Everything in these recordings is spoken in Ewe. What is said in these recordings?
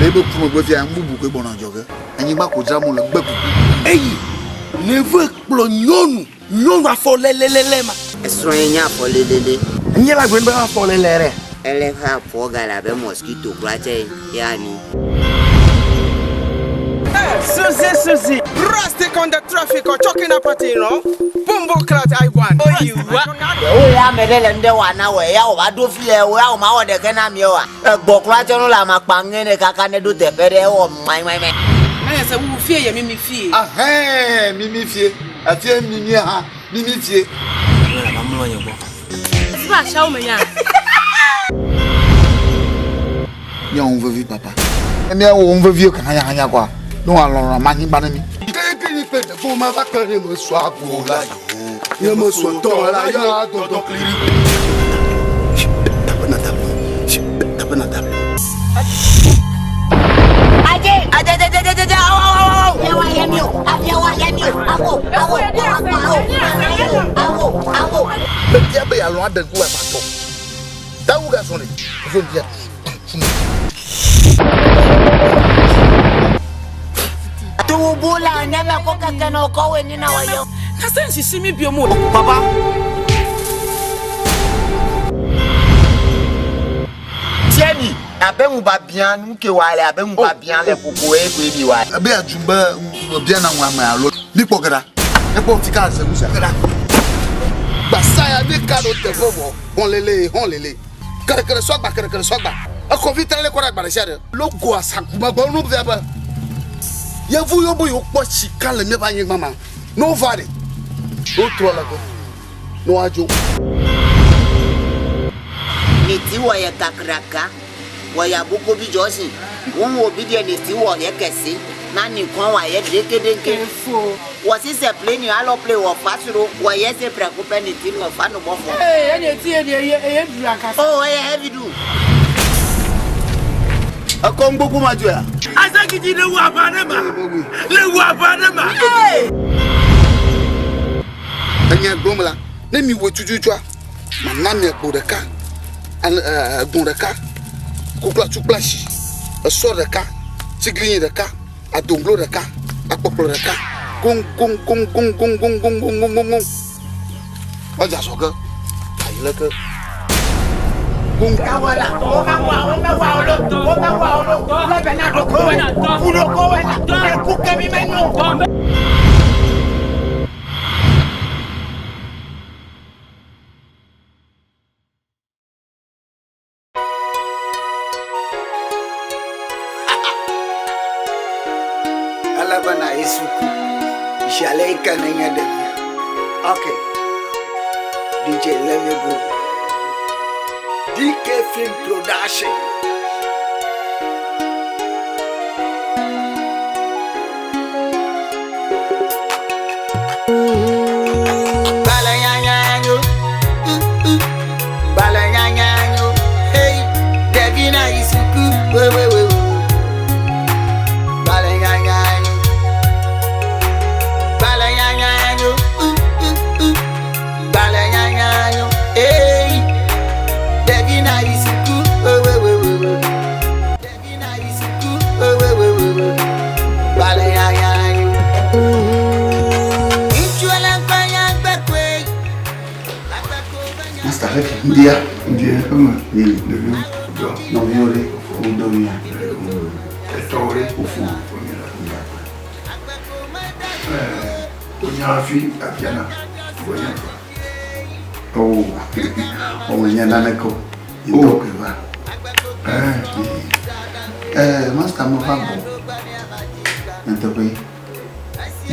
Le ebe ku megbe fia, nu bubu koe gbɔna dzɔ ge. Anyigba ko dzram wole, gbe kuku. Eyi nève kplɔ nyɔnu, nyɔnu afɔ lelelele ma. Esrɔ̃ ye nye afɔ lelele. Nye la gblɔe be afɔ lele ɖe. Ele eƒe afɔ gale abe mosquito kura tse ya ni. Suzy, Suzy. Rustic on the traffic or choking up at you know. Bumbo clat I want. Oh, you what? Wo ya ame ɖe le nu ɖe wɔa na wɔ ya wòva ɖo fi ya wo ya wòma wɔ ɖeke na mi oa. Egbɔ kura tse nu le amakpa ŋe ne kaka ne ɖo teƒe ɖe ewɔ mãimãimã. Na yɛ sɛ wo fie yɛ mimi fie. Ahɛn mimi fie. Efie mimi hã mimi fie. Siba ahyɛ wo menya. Míawɔ nu vevi papa. Ne míawɔ nu vevi hanyahanya kɔa, ne wòalɔlɔ̃ ma anyigba ne mí. Kékeré kpe ɖe ma va kpe ɖe me sɔ agbo la yo. Nye me sɔ tɔ la ya dɔdɔ kliri. Tape na table. Tape na table. Aje, aje, aje, aje, aje, aje, awo, awo, awo. Afiawa yɛ mi o, afiawa yɛ mi o, awo, awo, awo, awo, awo, awo. Media be yealɔ̃ aɖe ŋku amatɔ. Dawu gazɔ le. Evo ŋdia. Tuwubula nyama ko keke na ɔkɔwe ni na wɔyɛ. Na sɛ nsisi mi bio mu. Papa. Tiɛni abe ŋuba bia nu ke wa le abe ŋuba bia le koko ye koe mi wa. Ebe adu be bia na ŋu ame alo. Mi kpɔ ge ɖa. Ekpɔ fi ka ze nu sia. Gbasa ya ne ka ɖo teƒe vɔ. Hɔn lele, hɔn lele. Kerekere sɔgba, kerekere sɔgba. Exɔ vi trɛ le kɔ ɖe agba ɖe sia ɖe. Logo asaku me gbɔ nu via be. Yevu yiwo be yewo kpɔ sika le míaƒe anyigba ma. Ne wova ɖe, wotrɔ le ge. Ne woadzo. Niti wɔ yɛ kakraka wɔ yɛ aboko bi jɔsi. Ŋun wo bi deɛ niti wɔ yɛ kɛse. Na nikɔn wa yɛ ɖekeɖeke. Wɔ sisɛ ple ni alɔ ple wɔ fa sro. Wɔ yɛ se prɛko pɛ niti wɔ fa no bɔ fɔ. Ee, ɛna eti yɛ deɛ ɛyɛ ɛyɛ duru ankasa. O ɛyɛ heavy du. Ekɔ ŋgbogbo ma dzo ya. Azagidi le wu aʋa ɖe ma. Le wu aʋa ɖe ma. Enya gblɔm la, ne mi wɔ tututua, mana mi egbo ɖeka, egbɔ̃ ɖeka, koklo kple asi, esɔ ɖeka, tiglinyi ɖeka, adoŋglo ɖeka, akpɔkplɔ ɖeka, goŋ goŋ goŋ goŋ goŋ goŋ goŋ goŋ goŋ goŋ goŋ. Edze azɔ ge, ayi leke. Goŋ. Ele bena yi suku. Zi ale yi ke nenye ɖevia. Okay. DJ, let me go. DK Film Production. Balanyanyanyo, uh, uh. Balanyanyanyo, hey, ɖevi na yi suku, wewewe. Balanyanyanyo, balanyanyanyo, uh, uh, uh. Balanyanyanyo, hey, ɖevi na yi suku, wewewe. Ɖevi na yi suku, wewewe. Balanyanyanyo. Ŋutsu le ŋkɔnya gbɛkoe. Master leke, ŋdia. Ndiɛ eme. Yeli. Ɖeviwo dɔ. Nɔviwo ɖe, wodɔ mía. Etɔwo ɖe. Wofɔ. Wonya hafi abiana. Wonya fa. Oh, ɔwɔ nya naneke o. Ŋutɔ koe va. Master me va gbɔ. Nyateƒe.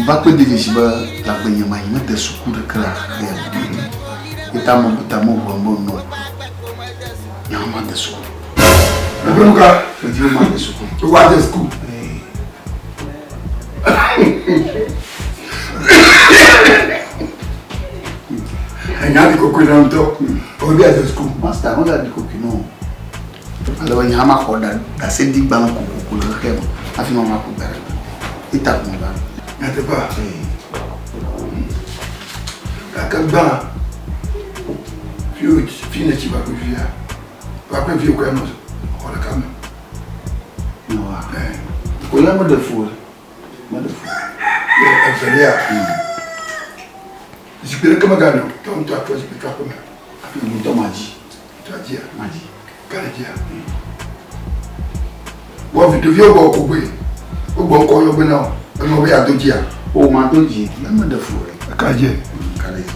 Va kpe de dzesi be le agbenye ma yi mede suku ɖeke le xexea me. Eta me bu ta me ʋua me nɔ. Nye hã made suku. Ebe nu ka? Medi be made suku. Woade suku. Enya ɖi kokoe na ŋutɔ. Obi ade suku. Master, megaɖi kokoe na o. Ale be nye hã maxɔ ɖaseɖigbalẽ kokoko le xexea me hafi mava ku gbe ɖe gbe. Eta ko meva. Nyateƒea? Gake gbã, fi wo fi ne tsi va kple fia, va kple fi koe nɔ xɔ ɖeka me. Nyewoa? Ko ya meɖe fu o. Meɖe fu. Evelia. Zikpui ɖeke meganɔ o. Tɔ ŋutɔ atrɔ zikpui tso aƒeme. Ŋutɔ madzi. Ŋutɔ adzia? Madzi. Ka ɖe dzia? Wɔ vi ɖeviwo gbɔ ko gbe. Wogbɔ ŋkɔ yɔ gbe na wò. Enɔ be yeado dzia? O mado dzi. Ne meɖe fu o. Eka dzi? Ka ɖe dzi.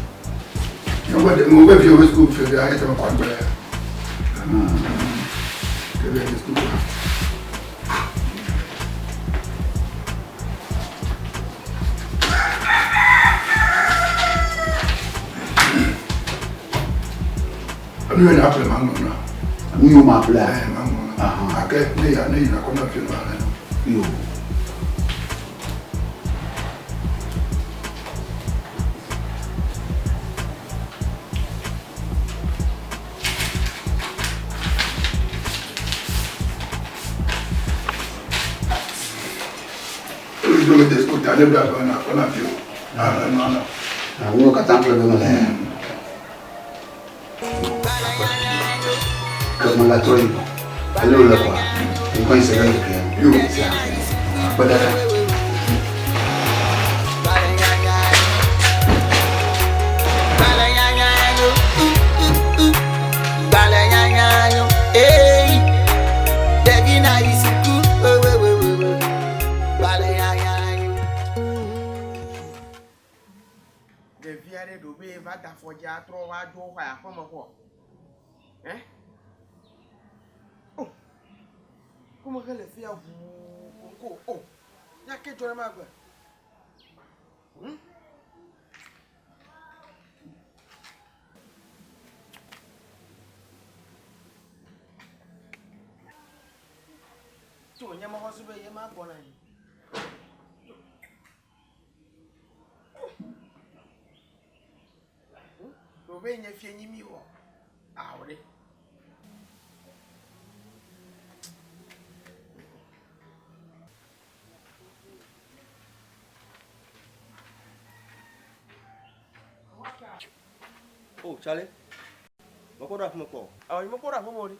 Ŋgɔ be viwo be suku fefea eya ta mekɔ agbe ya. Ɖevi ya suku. Enu yɛ na ƒle ma ŋlɔ na. Nu yiwo ma ƒlea? Ɛɛ ma ŋlɔ na. Gake ne ya ne yina kɔ na fi ma le. Yo. Nuwo katã ƒle be mele. Ke mele trɔ yi gbɔ. Ale wòle kɔa, ŋkɔ yi se ɖe ŋkekea. Yo, sia. Akpe dada. Ɖevi aɖe ɖo be va da afɔ dzi atrɔ va ɖo xɔ aƒeme xɔ. Ɛ? O! Kome xe le fia ʋuu ko o. Nya ke dzɔ ɖe ma gbe. Tso nye mexɔ se be ye ma gbɔna yi. Ɖo be nye fie nyi mi wɔ. Awo ɖe. Oh, Charlie. Mekpɔ ɖo afi me kpɔ o. Awɔ, mekpɔ ɖo afi me o ɖe.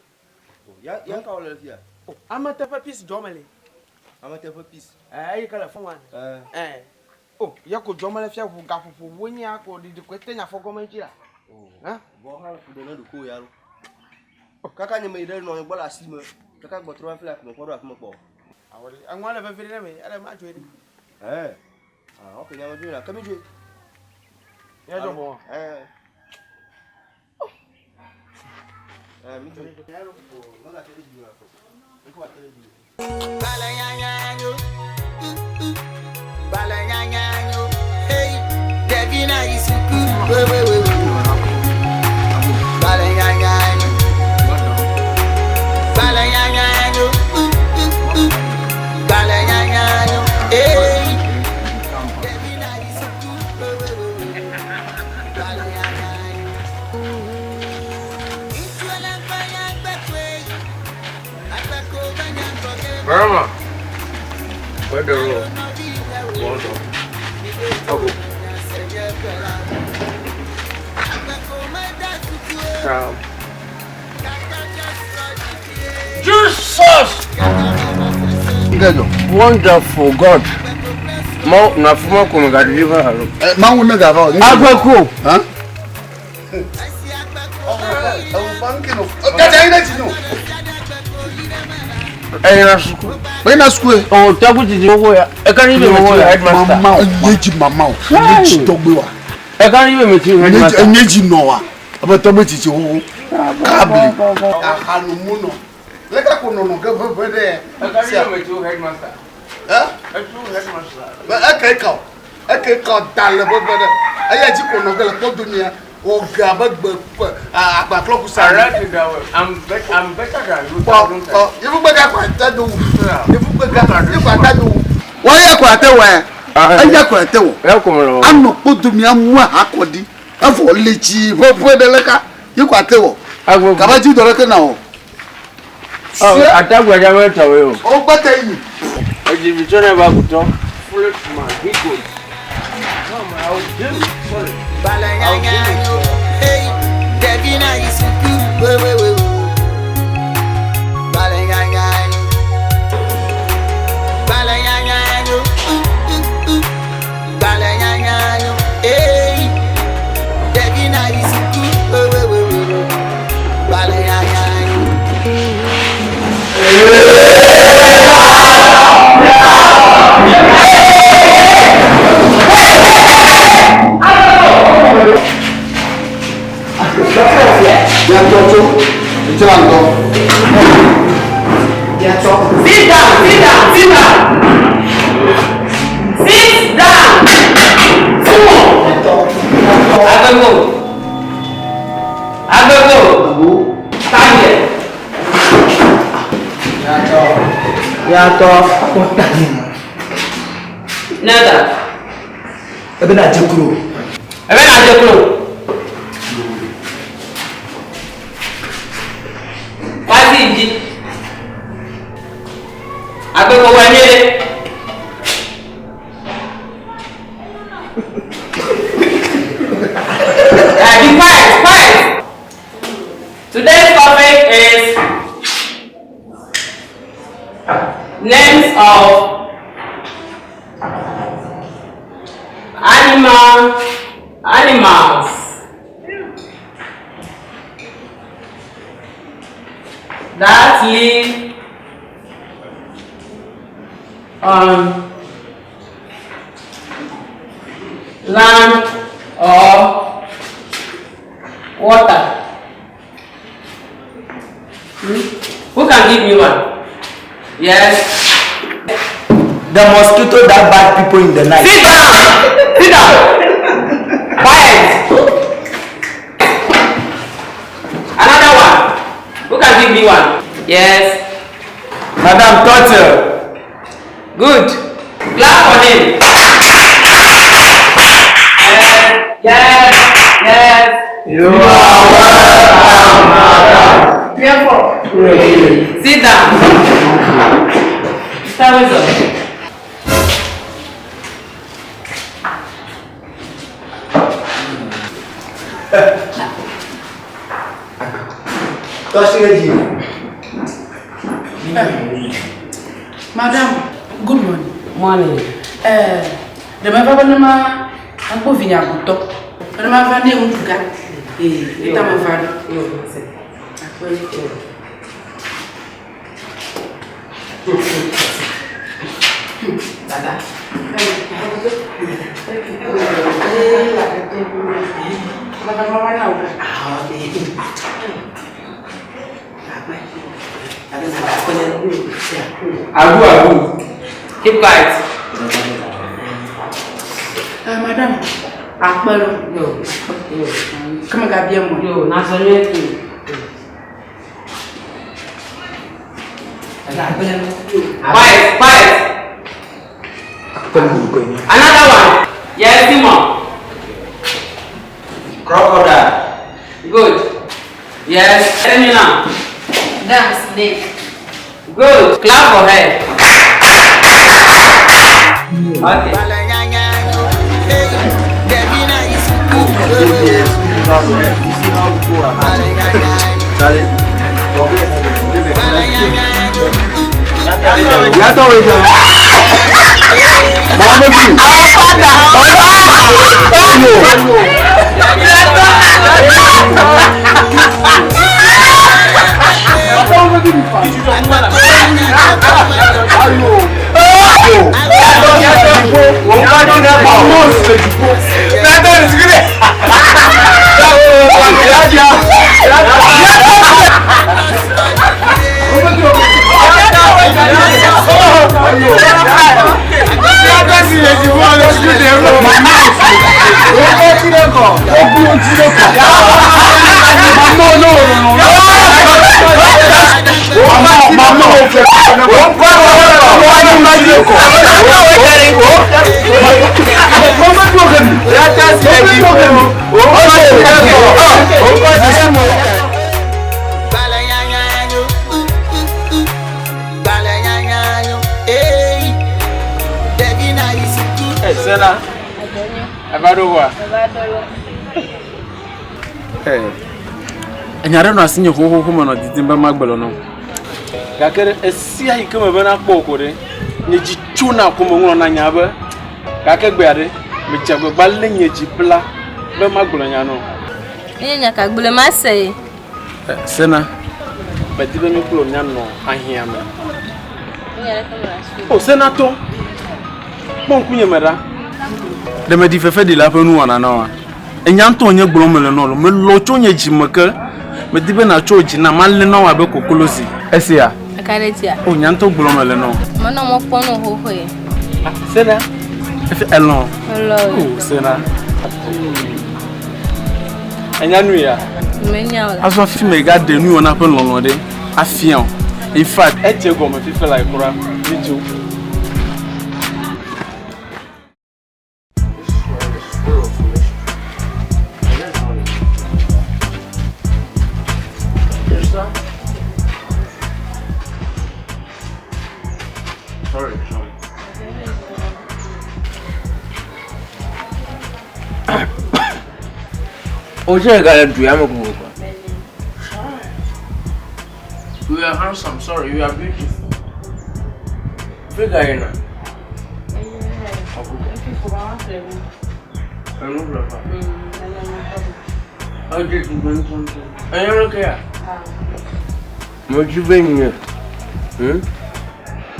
Oh, ya ya ka wole le fia? Oh, ame teƒe peace dzɔ mele. Ame teƒe peace. Eh, eyi ke le fún wa. Eh. Eh. Oh, ya ko dzɔ mele fia ʋu gaƒoƒo wo nye ko ɖiɖi ko ete nya fɔ gɔme dzi la. Oh. Hã? Vɔ hã ƒo ɖe ne ɖokuiwò ya lo. Kaka nye me yi ɖe nɔ gbɔ le asi me. Kaka gbɔ trɔ va fi la mekpɔ ɖo afi me kpɔ o. Awɔ ɖe, eŋua le veve ɖe ne me, ele ma dzoe ɖe. Eh. Ah, ok, nya me dzoe la. Ke mi dzoe. Ya dzɔ bɔ. Eh. Eh, mi dzoe. Mega te ɖe dzi o. Ŋkɔ ate ɖe dzi o. Mama, where the road? Water. Okay. Jesus! Wonderful God. Mo na fuma ko me ga deliver alo. Mawu ne gava o. Agbeko. Huh? Ẹyin suku. Ẹyin na suku. O tẹ́kù ti di owó ya. Ẹ ká ní bèbè tí headmaster. Mama o, enye mama o, enye dzi tɔgbe wa. Ẹ ká ní bèbè tí headmaster. Enye dzi nɔ wa. Ebe tɔgbe tsitsi xoxo. Kabli. Ahanumunɔ. Leke ko nɔnɔ ge veve ɖe. Ẹ ká ní bèbè tí headmaster. Ɛ? Ẹ tú headmaster. Be eke ka o. Eke ka da le veve ɖe. Eya dzi ko nɔ ge le kpɔdomia. Wɔ ge abe gbe ƒe agbaklɔkusa. I write it down. I'm better, I'm better than you. Kpɔ kpɔ yevugbega kɔ ate do wu. Yevugbega yekɔ ate do wu. Wọ́n yẹ kɔ ate wɔ ɛ. Eya kɔ ate wɔ. Anɔ kpɔdomia mu ahakɔ di. Efɔ le tsi veve ɖe leka. Yekɔ ate wɔ. Kaba dzi dɔ ɖe ke na wɔ. Atagbaja bɛ tɔwe o. O gbɛtɛ yi. Exhibition ẹ bá kutọ. Follow to my big goal. No, man, I will do it. Sorry. I will do it. tɔ. Nada. Ebe na dze klo. Ebe na dze klo. Wá sí ìdí. Agbeko wẹ nyere. Be quiet, quiet. Today's topic is names of animal animals. That live on land or water. Hmm? Who can give me one? Yes. The mosquito that bite people in the night. Sit down. Sit down. Quiet. Another one. Who can give me one? Yes. Madam Turtle. Good. Clap for him. Yes. Yes. Yes. You are welcome, madam. Sit down. Mr. Wisdom. Tɔsi Madam, good morning. Morning. Ɖe meva be ne ma akpɔ vinye agutɔ. Be ne ma va ne ŋutsu gã. Ee, eta me va ɖo. Akpe. Dada. Agu agu. Keep quiet. Madam, akpe ɖo. Yo. Yo. Kame gabia mo. Yo, na zɔ nyuie. Quiet, quiet. Another one. Yes, Simon. Crocodile. Good. Yes, Emina. Damn snake. Good. Clap for her. Okay. Sena. Eva ɖo wa. Enya ɖe nɔ asinye xoxoxo menɔ didim be magblɔ nɔ. Gake ɖe esia yi ke me be nakpɔ ko ɖe, nye dzi tsona ko meŋlɔna nya be gake gbea ɖe, medze agbagba lé nye dzi bla be magblɔ nya nɔ. Enye nya ka gblɔe ma se ye. Sena, medi be mi kple wò míanɔ ahiã me. Nya ɖeke mele asi o. O Sena tɔ, kpɔ ŋkunye me ɖa. Ɖe meɖi fefe ɖi la ƒe nuwɔna na woa? Enya ŋutɔ nye gblɔm mele nɔ lo. Melɔ tso nye dzi me ke. Medi be nàtso dzi nam malé na wò abe koklozi. Esia? Eka ɖe dzia? O nya ŋutɔ gblɔm mele nɔ. Menɔ mɔ kpɔm nɔ xoxoe. Sena. Efi elɔ̃. Elɔ̃. O Sena. Enya nu ya? Menya o. Azɔ fi me gaɖe nuwɔna ƒe lɔlɔ̃ ɖe afia o. In fact, edze gɔme fifi like kura. Midzo. Sorry, sorry. O ṣe ga du ya me ko ko. You are handsome, sorry, you are beautiful. Figure you know. Medi be nye, hm?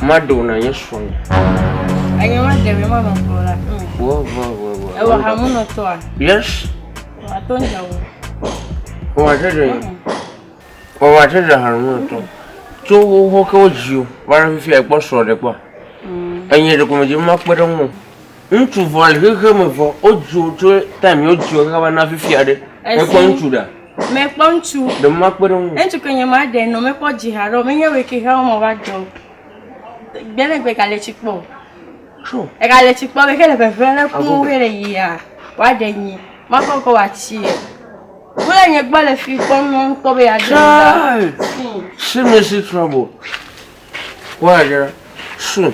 Maɖe wò nànye srɔ̃nye. Enye maɖe wò, manɔ kplɔ le afi me. Wɔ, wɔ, wɔ, wɔ. Ewɔ hamunɔtɔa? Yes. Wò ato ŋdza wò. Wò ate ɖe nye. Wò ate ɖe hamunɔtɔ. Tso xoxo ke wodzi wò va ɖe fifia èkpɔ srɔ̃ ɖe kpɔa? Enye ɖeko medzi be makpe ɖe ŋuwò. Ŋutsu vɔ le xexe me vɔ wodzi wò tso time yi wodzi wò kaka va na fifia ɖe. Èkpɔ ŋutsu ɖea? Mekpɔ ŋutsu. Ɖe makpe ɖe ŋuwò. Ŋutsu ke nye maɖe nɔ mekpɔ dzi haɖe o. Menye wòe ke xexe me va dzɔ o. Gbe ne gbe gale tsi kpɔ o. Egale tsi kpɔ be xe le veve le kum xe le yia woaɖe nyi. Makɔ kɔ wòatsi ye. Wole nye gbɔ le fi kpɔm nɔ ŋutɔ be yeaɖe nyi. See me see trouble. Woaɖe su.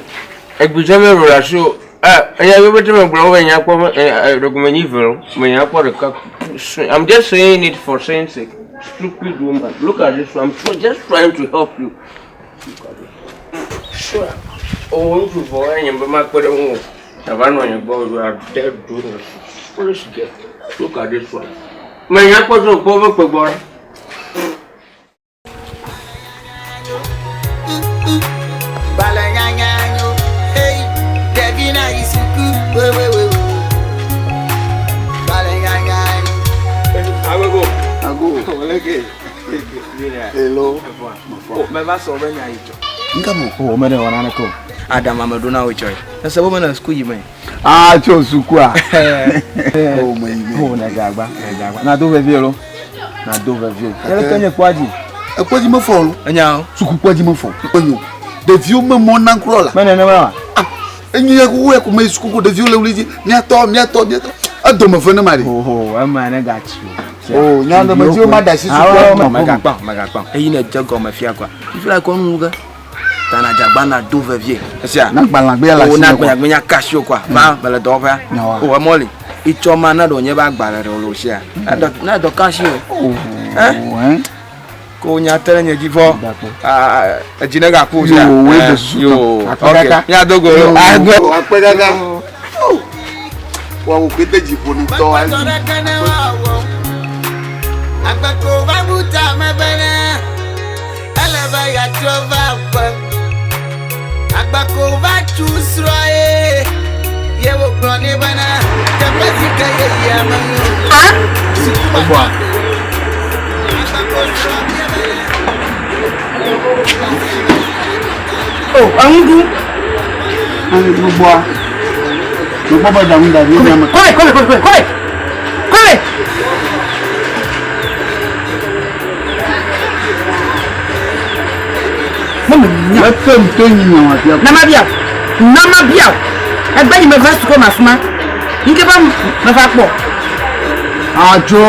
Egbidze me ɖo la su. Eya yo bete me gblɔ be nya kpɔ me ɖeko me nyi ve me nya kpɔ ɖeka. I'm just saying it for saying sake. Stupid woman. Look at this one. I'm just trying to help you. Sure. Oh, ŋutsu vɔ enye be makpe ɖe ŋuwò. Ava nɔ nye gbɔ you are dead doing foolish girl. Look at this one. Me nya kpɔ tso kpɔ be kpe gbɔ ɖa. Agogo. Ago. Hello. Meva sɔ be nya yi tsɔ. Nka mo. O me ɖe wɔ naneke o. Adam ame ɖo na wo tsɔe. Ese be mele suku yi me. Ah, tso sukua. O me yi me. O ne dze agba, ne dze agba. Na do vevie lo. Na do vevie. Ele ke nye kpɔa dzi. Ekpɔ dzi mefɔ lo. Enya o. Suku kpɔ dzi mefɔ. Enyo. Ɖeviwo me mɔ na ŋkurɔ la. Mene ne ma. Ah, enyi ya kuku ya kume suku ko ɖeviwo le wuli dzi. Miatɔ, miatɔ, miatɔ. Edome fe ne ma ɖe. Oho, ema ne gatsi o. O, nya ɖe me dzi wo ma da si suku. Megakpɔ, megakpɔ. Eyi ne dze gɔme fia kɔa. Fifi la kɔ nu ge. Tana dzagba na do vevie. Esia. Na gbalagbe la si. O na gbalagbe nya kasi o kɔa. Va mele dɔwɔƒea. O emɔli. Itsɔ ma na ɖo nye be agbalẽ ɖe le sia. Na dɔ kasi o. O. Eh? Ko nya te ɖe nye dzi vɔ. Edzi ne gaku sia. Yo, wo de susu. Yo. Ok. Mia do go. Agbe. Akpe dada. Wa wo kete dzi ƒo ne tɔ ayi. Agbeko va bu ta me bena ele be yeatrɔ va aƒe. Agbeko va tu srɔ̃ ye ye wògblɔ nɛ bena teƒe si ke yeyia menyo. Eƒoa. O, enuɖu. Gbogboa. Gbogbo be ɖaŋu ɖaŋu ɖe ame. Kɔle, kɔle, kɔle, kɔle, kɔle. Mefe ŋutɔ nyi nyawa bia. Nama bia, nama bia. Egbe yi meva sukɔ ma fuma. Nke ba meva kpɔ. Atso.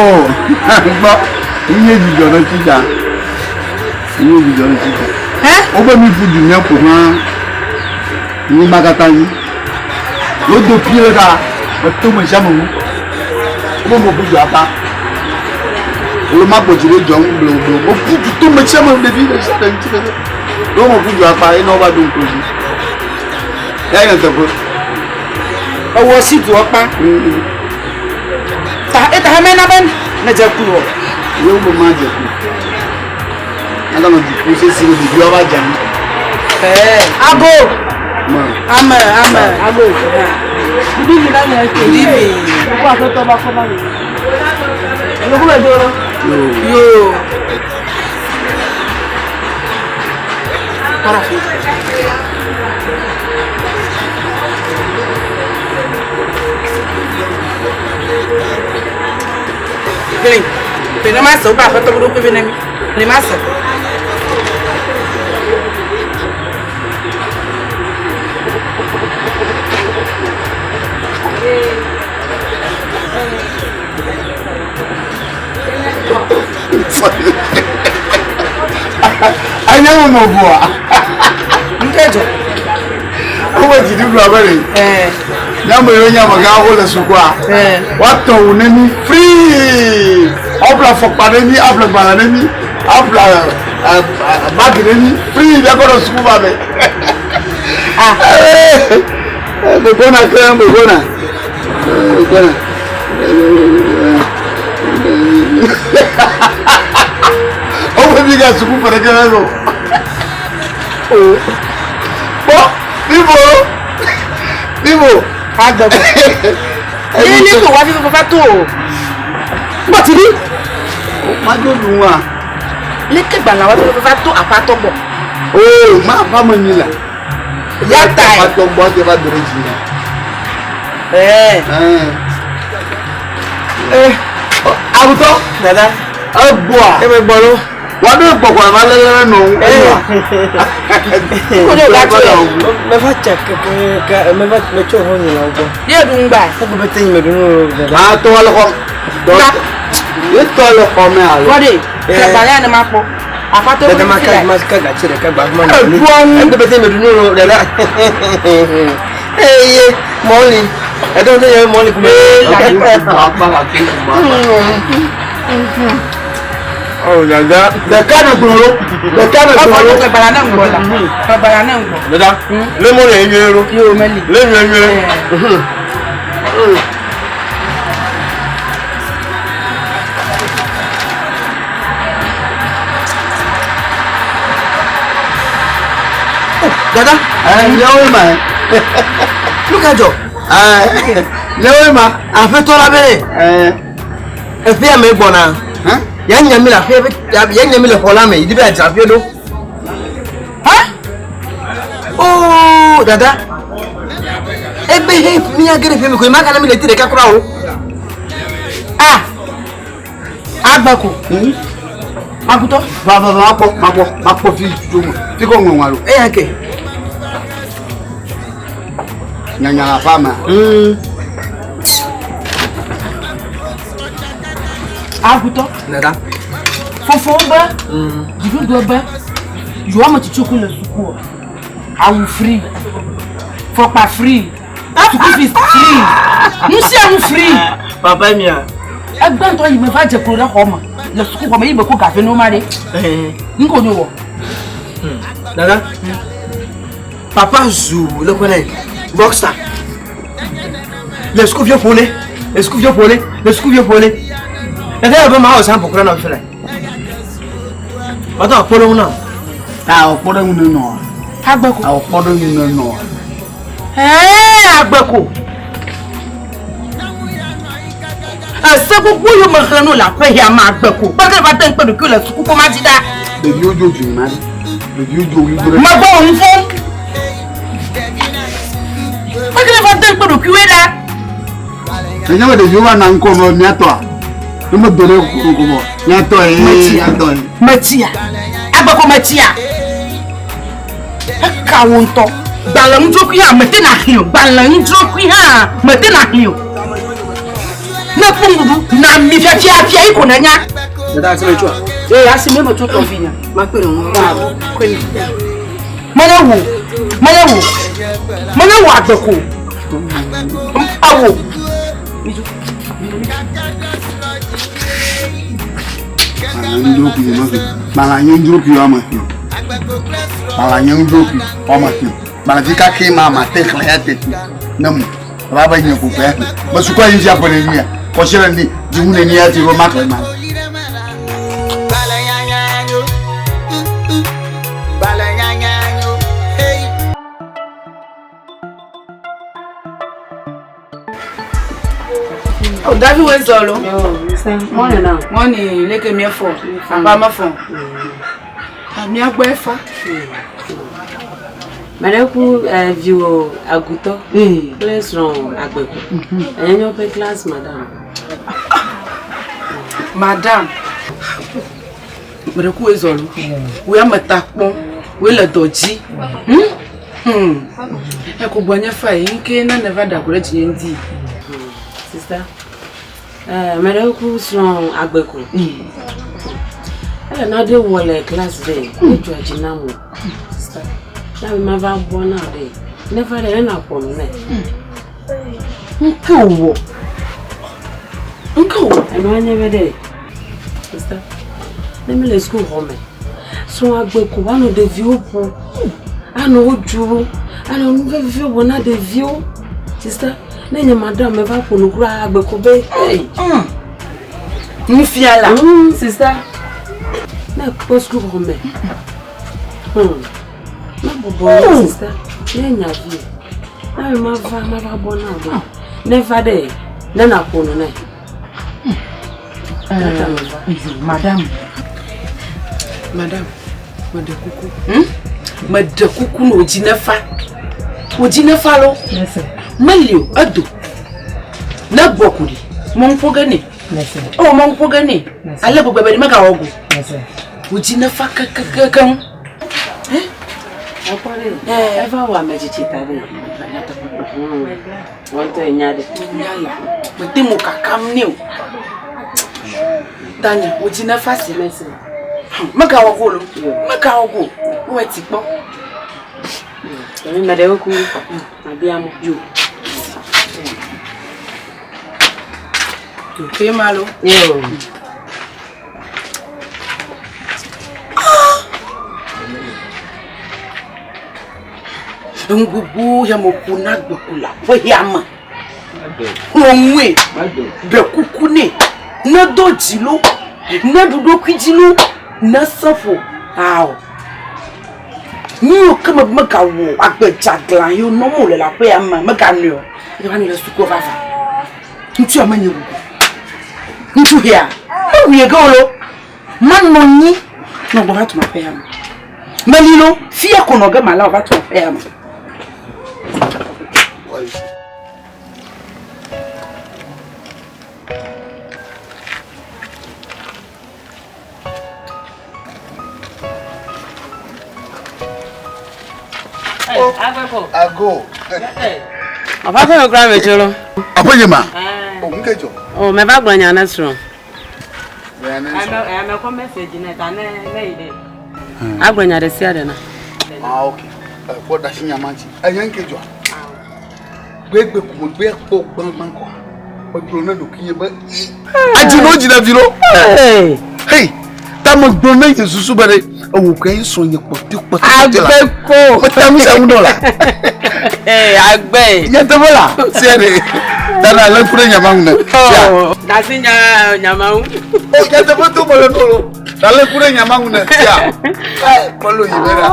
Gbɔ. Nye dzidzɔ ɖe tsitsa. Nye dzidzɔ ɖe tsitsa. Wobe mi ƒu du míaƒo xlã nyigba katã dzi. Wodo pi ɖe ta eto me sia me ŋu. Wobe mo ƒu du aba. Wole ma gbɔ dzi ɖe dzɔ ŋu blewu blewu. Mo ƒu du to me sia me ɖevi ɖe sia ɖe ŋuti ɖe. Wo mo ƒu du akpa ye ne wova ɖo ŋku dzi. Ya nye teƒe. Ewɔ si du akpa. Ta eta hame na be ne dze ku o. Ye wo ma dze ku. Aga nɔ dziku sesi ɖe ɖeviwo va dze anyi. Ago. Ame, ame, ago. Good evening, Daniel. Good evening. Kó àtọ́tọ́ bá kọ́ bá mi. Olókùn bẹ̀ dúró. Yo. Para fi. Kele, pene ma se, wo ba aƒetɔ ɖo kpe ne mi. Pene ma se. Enye mo mo bua. Nke dzɔ. Wo dziɖuɖu abe ɖe. Nyame yiwo nye amegãwo le sukua. Woatɔ wu ne mi free. Woaƒle afɔkpa ne mi, aƒle gbalẽ ne mi, aƒle bagi ne mi free miakɔ ɖe suku va me. Megbɔna ke, megbɔna. Megbɔna. Woƒe mi ga suku ƒe ɖeke mele o. Kpɔ, Bibo, Bibo. Agbɛgbɛ. Ní ní kò wá fi fífa tó o. Bọ̀ ti rí. Madzo lu wa. Lékè gbàlà wá fi fífa tó àpatọ́ bọ̀. Oo, má fa me nyi la. Ya ta ɛ. Àpatɔ gbɔ ti va do ɖe dzi. Ɛɛ. Ɛɛ. Awutɔ. Dada. Egbɔa. Eme gbɔ lo. Wà á dé gbɔgbɔ ẹ̀ ma lé lé nɔ ŋu. Kó ní o bá tó yẹ. Meva tsa keke meva metsɔ hɔ nyi la wo gbɔ. Yé ɖu ŋgba. Egbe be te nyi me ɖu nu dada. Maa tɔ le xɔ. Ye tɔ le xɔ me alo. Wọ́n de. Gbalẽ ya ne ma kpɔ. Aƒetɔ Dada ma ka ma ka gatsi ɖeka gba ma nɔ. Egbe be te nyi me ɖu nu dada. Eye mɔli. Ɛdɔ ne yɛ mɔli kume. Oh dada. Ɖeka ne gblɔ lo. Ɖeka ne gblɔ lo. Gbalẽ ne ŋgbɔ la. Gbalẽ ne ŋgbɔ. Dada. Le mɔli ye nyuie lo. Yo meli. Le nyuie nyuie. Dada. Ɛ miawoe ma. Nu ka dzɔ? Ɛ miawoe ma. Aƒetɔ la be. Ɛ. Eƒea me gbɔna. Ya nya mi le aƒea ya nya mi le xɔ la me yi di be adzra aƒea ɖo. Ha? Oo dada. Ebe he mía ge ɖe ƒea me koe ma gana mi le ti ɖeka kura o. Ah. Agbako. Agutɔ. Va va va makpɔ makpɔ makpɔ fi tso me fi kɔ ŋɔŋɔ alo. Eya ke. Nyanya la fa ma. Agutɔ. Dada. Fofowo be. Dziɖuɖu be. Yewoa me tsitsi ku le sukua. Awu free. Fɔkpa free. Suku fees free. Nu sia nu free. Papa mia. Egbe ŋutɔ yi me va dze klo ɖe xɔ me le sukuxɔ me yi me ko gafe no ma ɖe. Ŋko nyo wɔ. Dada. Papa zu le kɔnɛ rockstar. Le sukuviwo ƒo ne. Le sukuviwo ƒo ne. Le sukuviwo ƒo ne. Dada yɛ be ma wɔ sample kura na fi le. Wàtɔ akpɔ ɖe ŋu na. Awɔ kpɔ ɖe ŋu ne nɔ. Agbeko. Awɔ kpɔ ɖe ŋu ne nɔ. Ɛɛ agbeko. Ese gbogbo yiwo me xlẽ no le aƒe ya me agbeko. Kpeke va de ŋkpe ɖokui le suku kpɔ ma dzi ɖa. Ɖeviwo dzo dzi ma ɖe. Ɖeviwo dzo wuli do ɖe. Megbɔ wò ŋu fom. Kpeke va de ŋkpe ɖokuiwoe ɖa. Enye be ɖeviwo va na ŋkɔ nɔ miatɔa. Ne me do ɖe koko bɔ. Miatɔ ye miatɔ ye. Metsia. Agbeko metsia. Eka wo ŋutɔ. Gbalẽ ŋudzrokui hã mete na xlẽ o. Gbalẽ ŋudzrokui hã mete na xlẽ o. Ne kpɔ nuɖuɖu na mi fiafiafia yi ko nanya. Dada asi me tsoa. Ee asi me me tso tɔ vi nya. Ma kpe ɖe ŋu. Menye wò. Menye wò. Menye wò agbe ko. Awo. Gbalẽ ŋdrokui wɔme fi. Gbalẽ ŋdrokui wɔme fi. Gbalẽ vi kake ma ma te xlẽ ya teti ne mu. Va be nye koko ya. Me sukua yi fia ƒe ne mia. Kɔsi le ni dziŋu ne nia ti be ma xlẽ ma. Oh, David went solo. Morning now. Morning, leke mi fo. Aba ma fo. Mi agbo efa. Mɛɖe ku viwò agutɔ kple srɔ̃ agbeku. Enye nye woƒe class madam. Madam. Mɛɖe ku ezɔlu. Wo ame ta kpɔm. Wo le dɔ dzi. Eko gbɔ nye fa yi nke na ne va da go ɖe dzi ŋdi. Sister. Mɛɖe ku srɔ̃ agbeku. Ele naɖe wɔ le class ɖe, edzɔa dzi nam o. Sista, ne ame ma va gbɔ na ɖe, ne va ɖe, ne nàƒo nu nɛ. Ŋke wòwɔ? Ŋke wòwɔ? Enua nye be ɖe, sista, ne míle sukuxɔ me, srɔ̃ agbe ko woanɔ ɖeviwo ƒom, anɔ wo dzrom, anɔ nu vevi wɔm na ɖeviwo. Sista, ne nye madam meva ƒo nu kura agbe ko be, hey. Nufiala. Sista, ne ekpɔ sukuxɔ me, ne bɔbɔ nɔ sista, ne nya vi, ne ame ma va, ma va bɔ na wò, ne va ɖe, ne nàƒo nu nɛ. Madame, madame, meɖe kuku. Meɖe kuku ne wò dzi nefa. Wò dzi nefa lo. Meli o, edo. Ne gbɔ ko ɖi, mɔ ŋu ƒo ge nɛ. Ewɔ mɔ ŋu ƒo ge nɛ. Ale gbegbe be ɖi megawɔ go. Wò dzi nefa kekekekeŋ. Ekpɔ ɖe, eva wɔ ame tsitsi ta ɖe. Wò ŋutɔ ènya ɖe. Nya la, mete mo kakam nɛ o. Tanya, wò dzi nefa sia. Megawɔ go lo, megawɔ go. Wowɔe ti kpɔ. Emi meɖewo ku abia mo. Yo. Ke ma lo. Yo. Enu gbogbo ya me ƒo na gbeku le aƒe ya me. Xlɔ nue, ɖe kuku nɛ, nedo dzi lo, neɖu ɖokui dzi lo, nese ƒo. Ao. Nu yiwo ke me megawɔ agbe dzeaglã yiwo nɔm wòle le aƒea me meganɔe o. Eva nɔ le sukua vavã. Ŋutsua menye bubu. Ŋutsu hea, mewui ge o lo. Manɔ anyi nɔ gbɔ va tu aƒea me. Meli lo, fia ko nɔ ge mala wòva tu aƒea me. Ago. Ɔfa fɛn kura mi tso lo. Aƒe nye ma. O nke dzɔ. O mɛ va gblɔ nya ne srɔ̃. Ame kɔ message nɛ ta ne ne yi ɖe. Agblɔ nya ɖe sia ɖe na. Ah ok. Ekpɔ ɖasi nya ma dzi. Enye nke dzɔa. Gbegbe ko megbe kpɔ gbãgbã kɔa. Megblɔ ne ɖokuinye be adzi no dzi ɖevi lo. Hey, ta megblɔ ne nye susu be ɖe ewo ke ye srɔ̃ nye kpɔtɛ kpɔtɛ kpɔtɛ la. Agbe ko. Meta nu sia ŋu dɔ la. Ee, agbe. Nyateƒe la, sia ɖe. Dana lé ŋku ɖe nya ma ŋu ne. Sia. Dasi nya nya ma ŋu. O nyateƒe to mele no lo. Lé ŋku ɖe nya ma ŋu ne. Sia. Ee, kpɔ lo yi be ɖa.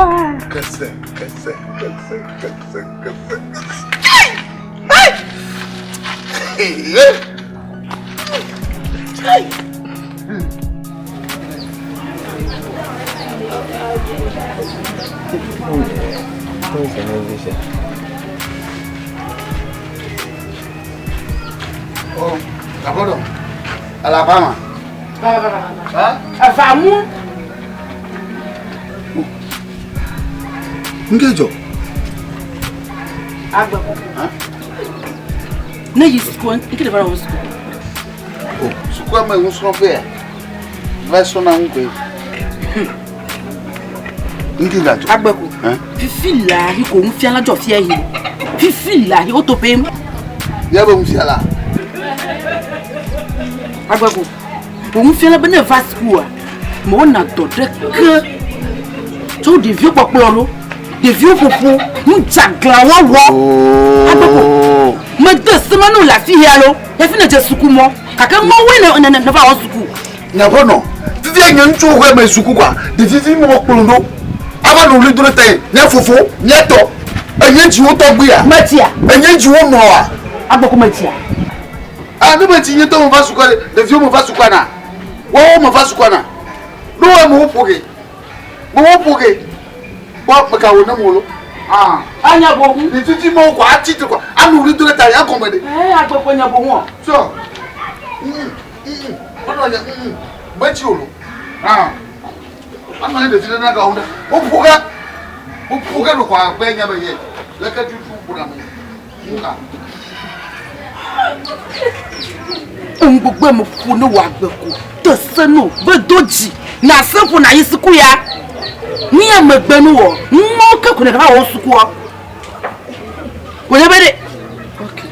Kese, kese, kese, kese, kese, kese. Hey! Hey! Hey! Oh, d'abord, Alabama. Avamu. Nke dzɔ. Agbe. Ne yi suku, nke le va wɔ suku. O, sukua me nusrɔ̃ƒea. Va srɔ̃na nu koe. Nke gadzɔ. Agbe ko. Fifi la yi ko nufiala dzɔ fia yi. Fifi la yi woto ƒem. Míabe nufiala. Agbe ko. Wò nufiala be ne va sukua, mewɔna dɔ ɖeke tso ɖeviwo kpɔkplɔ lo, ɖeviwo ƒoƒo, nudzagla wɔwɔ. Agbe ko. Mede se ma ne wòle afi ya lo, hafi nedze suku mɔ. Gake mɔwoe ne ne ne va wɔ suku. Nyaƒe nɔ. Fifia nye ŋutsuwo xɔe me suku kɔa, ɖevi vi mɔ kplɔ ɖo. Ava nɔ ɣli do ɖe ta ye, mía fofo, mía tɔ. Enye dziwo tɔgbuia. Metsia. Enye dziwo nɔa. Agbe ko metsia. Ah, ne metsi nye tɔ me va sukua ɖe, ɖeviwo me va sukua na. Woawo me va sukua na. Ne woa me woƒo ge. Me woƒo ge. Kpɔ meka wò ne mo lo. Ah. Anya boŋu. Ɖevi vi mɔ kɔ atsi tre kɔ. Anɔ ɣli do ɖe ta ye egɔme ɖe. Ee, agbe ko nya boŋua. Sɔ. Wonɔ nye metsi o lo. Ah. Anɔ nye ɖevi ɖe na gawo ɖe. Woƒo ge. Woƒo ge ɖo kɔ agbe nya be ye. Leke tutu ƒo na me. Nuka. Enu gbogbo me ƒo ne wò agbe ko. Te se no, be do dzi. Na se ƒo na yi suku ya. Ni ya megbe nu wɔ. Numɔwo ke ko ne gava wɔ sukuɔ. Wònye be ɖe. Okay.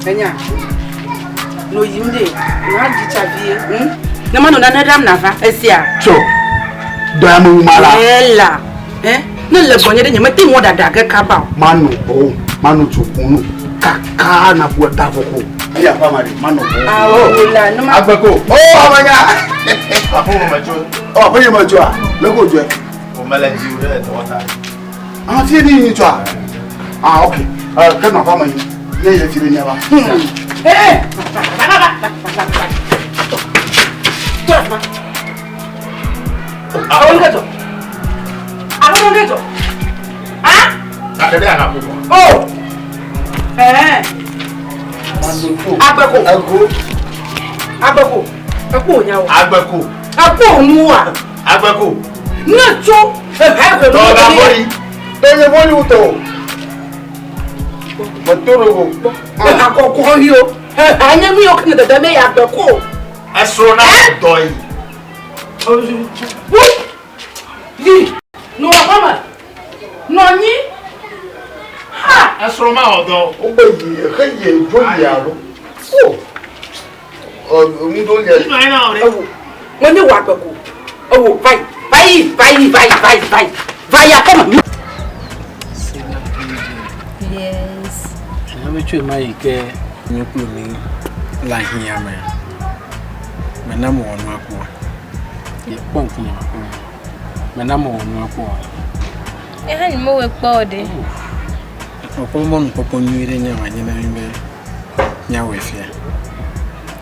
Enya, no yim de, na di tsa vie, Ne ma no nane ɖam nava, esia. Tso, dɔ ya me wu ma la. Ela, eh, ne le gbɔnye ɖe nye mete ŋu ɖaɖa ge kaba o. Mano o, mano tso kunu kaka na ƒu eta vɔ ko. Eya ƒe ama ɖe, mano o. Awo la, ne ma. Agbeko, o amanya. Aƒe me tso. Ɔ aƒe nye me tsoa, le ko dzɔe. O mele dzi o ɖe dɔwɔ ta. Ah, fie ni yi tsoa. Ah, ok. Eh, ke nɔ aƒe me yi. Ne ye fi ɖe mía va. Eh, va va va va va va. Tɔ afi ma. Awo nu ke dzɔ. Awo nu ke dzɔ. Ah? Gake ɖe ana ƒo. Oh. Eh. Agbeko. Ego. Agbeko. Ekpo nya o. Agbeko. Ekpo nua. Agbeko. Ne tso eha ehe. Tɔga bɔli. Tɔnye bɔli wotɔ. Meto ɖo go. Eha kɔkɔ yi o. Eha nye nu yiwo ke ne dede me ya agbeko. Esrɔ̃ na dɔ yi. Yi nɔ aƒeme. Nɔ anyi. Ha. Esrɔ̃ ma wɔ dɔ. Wogbe yi exe yi dzo yi alo. O. Ɔ ŋdo le. Nɔ anyi na wɔ ɖe. Ewo. Menye wɔ agbeko. Ewo va yi va yi va yi va yi va yi va yi va yi aƒeme. Yes. Ame tso ma yi ke nye kple mi le ahiã me. Mena mewɔ nua kpɔ. Kpɔ ŋkunye me kpɔ. Mena mewɔ nua kpɔ. Eha nye mewɔe kpɔ o ɖe. Mekpɔ mɔnukpɔkpɔ nyui ɖe nye wòanye na mí be míawɔe fia.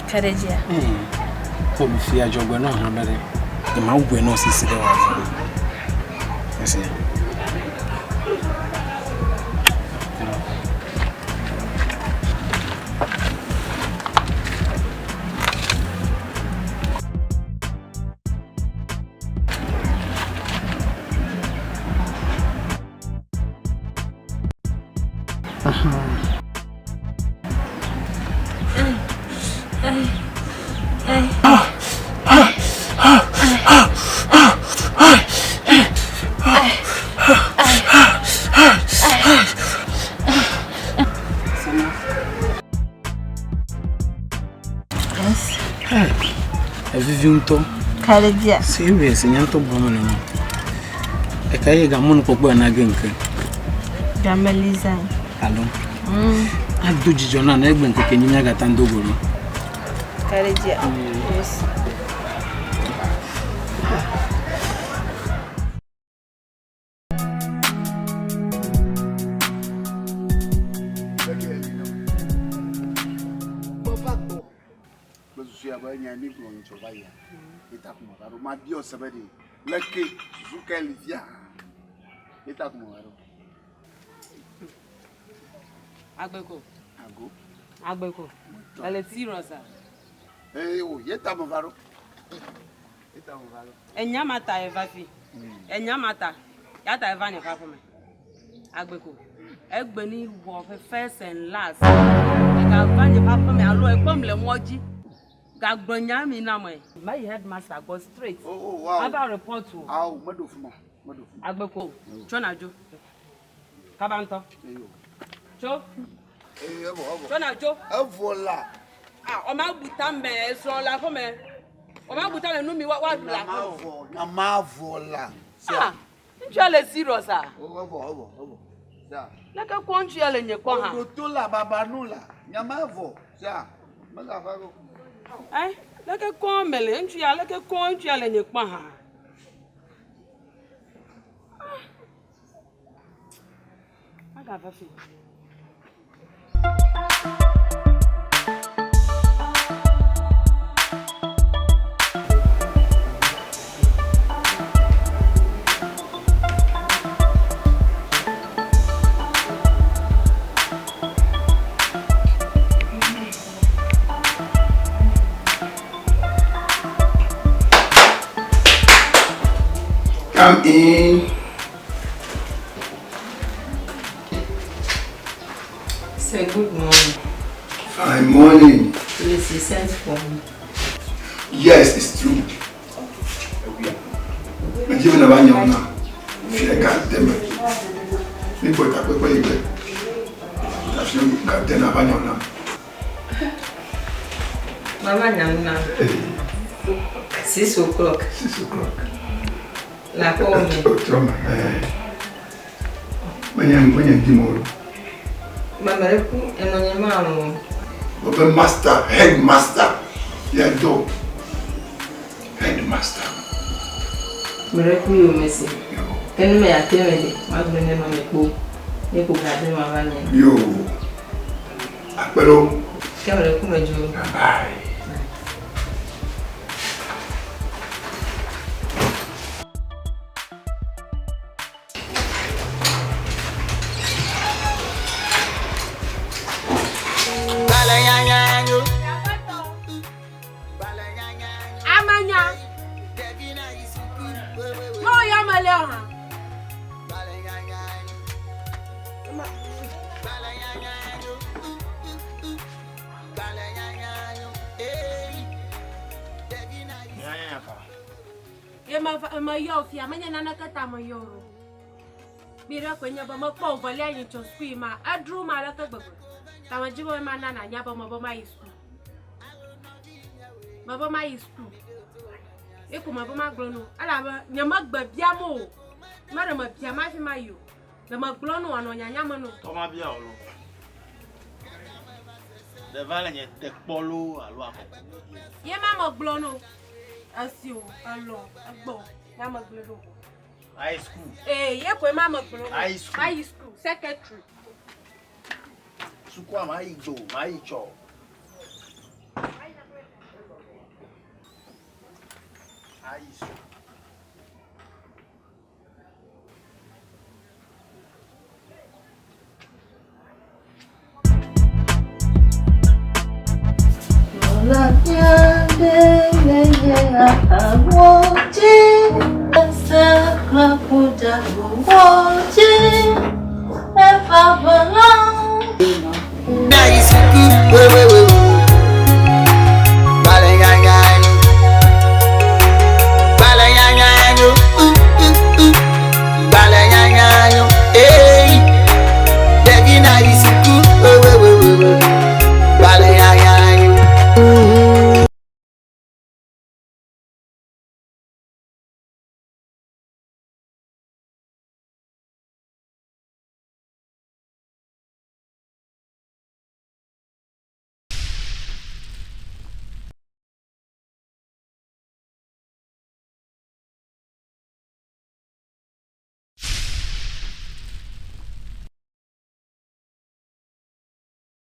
Ka ɖe dzia? Kpɔ mi fia dzɔgbe nɔ hã be ɖe nyemawɔe nɔ sisi ɖe wòavɔ. Ese. Evivi ŋutɔ. Ka ɖe dzia? Serious, nye ŋutɔ gblɔm mele na. Eka ye gamɔnukpɔkpɔ ya na ge ŋke. Game Liza. Alo. Ado dzidzɔ na ne egbe ŋkeke nyi míagata ŋdo go ɖo. Ka ɖe dzia? Yes. Mesusu ya be nya mi gblɔ nyitsɔ va yia. Eta kuma va ɖo. Mabiɔ se be ɖe leke susu kae li fia. Eta kuma va ɖo. Agbeko. Ago. Agbeko. Ele serious a? Ee o ye ta me va ɖo. Ye ta me va ɖo. Enya ma ta eva fi. Enya ma ta. Ya ta eva nye ƒe aƒeme. Agbeko. Egbe ni wɔ ƒe first and last. Ega va nye ƒe aƒeme alo ekpɔm le mɔ dzi. Gagblɔ nya mi na me. Mayi headmaster gbɔ straight. Oh, oh, wow. Ava report o. Awo meɖo fi ma. Meɖo fi ma. Agbeko. Tso na dzo. Kaba ŋutɔ. Tso. Ee evɔ evɔ. Tso na dzo. Evɔ la. Ah, ɔma bu tame esrɔ̃ le aƒeme. Ɔma bu tame nu mi wa wa ɖu le aƒeme. Nyamavɔ nyamavɔ la. Ah, ŋutsua le serious ah. Oh, evɔ evɔ evɔ. Sia. Leke kɔ ŋutsua le nye kɔ hã. Oɖo to la baba nu la. Nyamavɔ. Sia. Megafa go. Eh, leke kɔ mele ŋutsua leke kɔ ŋutsua le nye kpɔ hã. Ah. Agava fi. Come in. Say good morning. Fine morning. Please, you sent for me. Yes, it's true. Medzi be nava nya wo na fi ɖeka de me. Mi gbɔ takpekpe yi gbe. Ta fi ga de nava nya wo na. Mama nya nu na. 6 o'clock. 6 o'clock. La kɔ me. Trɔ me. Menye menye ŋdi me o. Mama ɖe ku enɔ nye ma o. Wobe master, headmaster ya dɔ. Headmaster. Me ɖe ku yome si. Ke ne me ya te me ɖe, ma gblɔ ne nɔ me kpo. Ne ko ga de ma va nye. Yo. Akpe ɖo. Ke me ɖe ku me dzo. Bye. Amanya. No ya me le ha. Ye me va me yɔ fia menye naneke ta me yɔ o. Kpi ɖe koe nye be mekpɔ wò velia yi tso sukui ma edro ma aleke gbegbe. Ta medzi be mana nànya be mebe mayi suku. Mebe mayi suku. Ye ko mebe magblɔ no elabe nye megbe biam o. Me ɖe mebiam hafi mayi o. Le megblɔ no wòanɔ nyanya me no. Tɔ ma bia o lo. Ɖe va le nye te kpɔ loo alo akɔkɔ. Ye ma megblɔ no. Esi o, elɔ, egbɔ, ya megblɔe ɖo. High school. Ee, ye koe ma megblɔ no. High school. Mayi school, secretary. Sukua ma yi dzo, ma yi tsɔ. High school.